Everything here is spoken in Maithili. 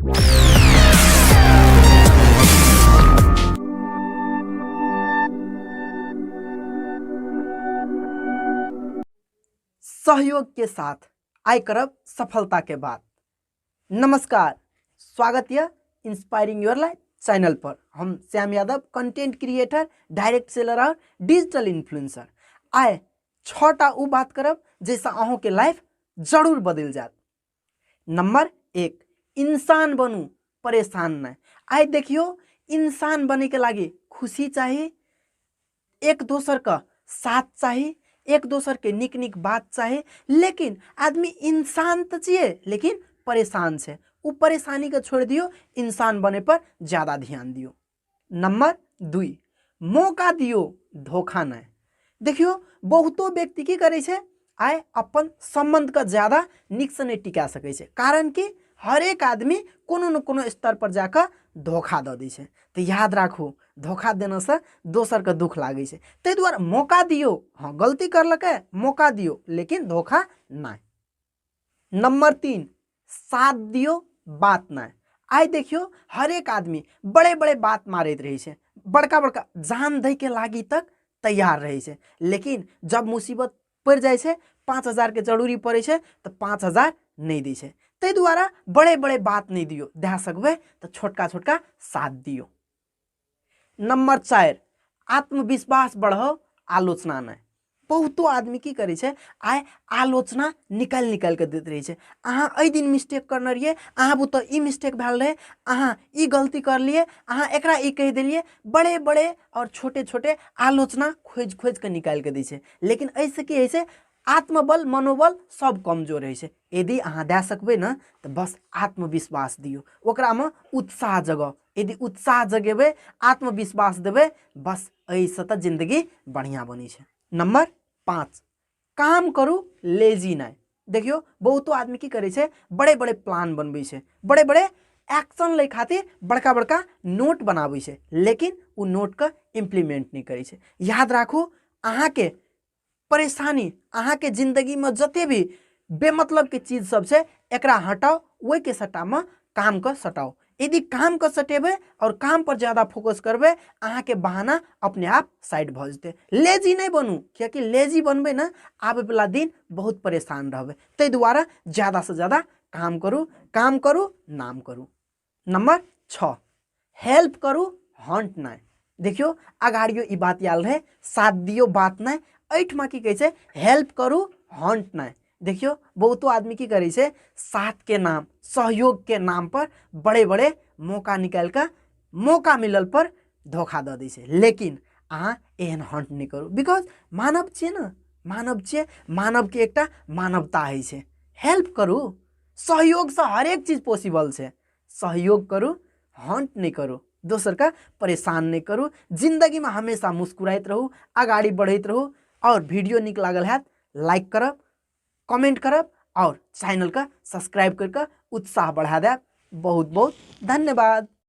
सहयोग के साथ आइ करब सफलता के बात। नमस्कार, स्वागत यह इंस्पायरिंग your life channel पर। हम Shyam Yadav, content creator, direct seller और डिजिटल इन्फ्लुएंसर। आइ 6टा उ बात करब जैसे अहूँ के लाइफ जरूर बदल जात। नंबर 1, इंसान बनू, परेशान नहीं। आइ देखियो, इंसान बने के लागी खुशी चाहिए, एक दोसर का साथ चाहिए, एक दोसर के निक निक बात चाहिए, लेकिन आदमी इंसान तो चाहिए लेकिन परेशान छे। उ परेशानी के छोड़ दियो, इंसान बने पर ज्यादा ध्यान दियो। नंबर 2, मौका दियो, धोखा नहीं। देखियो, बहुतो व्यक्ति की करे छे, आइ अपन संबंध के ज्यादा निक से नहीं टिका सके छे, कारण कि हरेक आदमी कोनो न कोनो स्तर पर जाकर धोखा दऽ दै छै। तऽ याद राखू, धोखा देने से दोसर के दुख लागै छै। ताहि दुआरे मौका दियौ, हाँ गलती करलकै मौका दियौ, लेकिन धोखा नहि। नंबर 3, साथ दियौ, बात नहि। आइ देखियौ, हरेक आदमी बड़े बड़े बात मारैत रहै छै, बड़का बड़का जान दै के लागी तक तैयार रहै छै, लेकिन जब मुसीबत पड़ि जाइ छै, 5000 के जरूरी पड़ै छै तऽ 5000 नहि दै छै। ताहि दुआरे बड़े बड़े बात नहि दियौ, दए सकबै तऽ छोटका छोटका साथ दियौ। नंबर 4, आत्मविश्वास बढ़ाओ, आलोचना नहि। बहुतो आदमी की करै छै, आइ आलोचना निकालि निकालि कऽ दैत रहै छै। अहाँ एहि दिन मिस्टेक करने रहियै, अहाँ बुते ई मिस्टेक भेल रहै, अहाँ ई गलती करलियै, अहाँ एकरा ई कहि देलियै। बड़े बड़े आओर छोटे छोटे आलोचना खोजि खोजि कऽ निकालि कऽ दै छै, लेकिन एहिसँ की होइ छै, आत्मबल मनोबल सब कमजोर होइ छै। यदि अहाँ दए सकबै ने तऽ बस आत्मविश्वास दियौ, ओकरामे उत्साह जगाउ। यदि उत्साह जगेबै, आत्मविश्वास देबै, बस एहिसँ तऽ जिंदगी बढ़िआँ बनै छै। नंबर 5, काम करू, लेजी नहि। देखियौ, बहुतो आदमी की करै छै, बड़े बड़े प्लान बनबै छै, बड़े बड़े एक्शन लै खातिर बड़का बड़का नोट बनाबै छै, लेकिन ओ नोटके इम्प्लीमेंट नहि करै छै। याद राखू, अहाँके परेशानी, अहाँके जिंदगीमे जते भी बेमतलब के चीज सब छै, एकरा हटाउ, ओहिके सट्टामे काम के सटाउ। यदि काम के सटेबै और काम पर ज्यादा फोकस करबै, अहाँके बहाना अपने आप साइड भऽ जेतै। लेजी नहि बनू, कियाकि लेजी बनबै ने आबैवला दिन बहुत परेशान रहबै। ताहि दुआरे ज्यादा से ज्यादा काम करू, काम करू, नाम करू। नंबर 6, हेल्प करू, हंट नहि। देखियौ, अगाड़ियो ई बात आयल रहै, साथ दियौ, बात नहि। एहिठमा की कहै छै, हेल्प करू, हंट नहि। देखियौ, बहुतो आदमी की करै छै, साथ के नाम, सहयोग के नाम पर बड़े बड़े मौका निकालि कऽ मौका मिलल पर धोखा दऽ दै छै। लेकिन अहाँ एहन हंट नहि करू, because मानव छियै ने, मानव छियै, मानवके एकटा मानवता होइ छै। हेल्प करू, सहयोगसँ हरेक चीज पॉसिबल छै। सहयोग करू, हंट नहि करू, दोसरके परेशान नहि करू। जिंदगीमे हमेशा मुस्कुराइत रहू, अगाड़ी बढ़ैत रहू। और वीडियो नीक लागल हैत लाइक करब, कमेंट करब और चैनलके सब्सक्राइब करके उत्साह बढ़ा देब। बहुत बहुत धन्यवाद।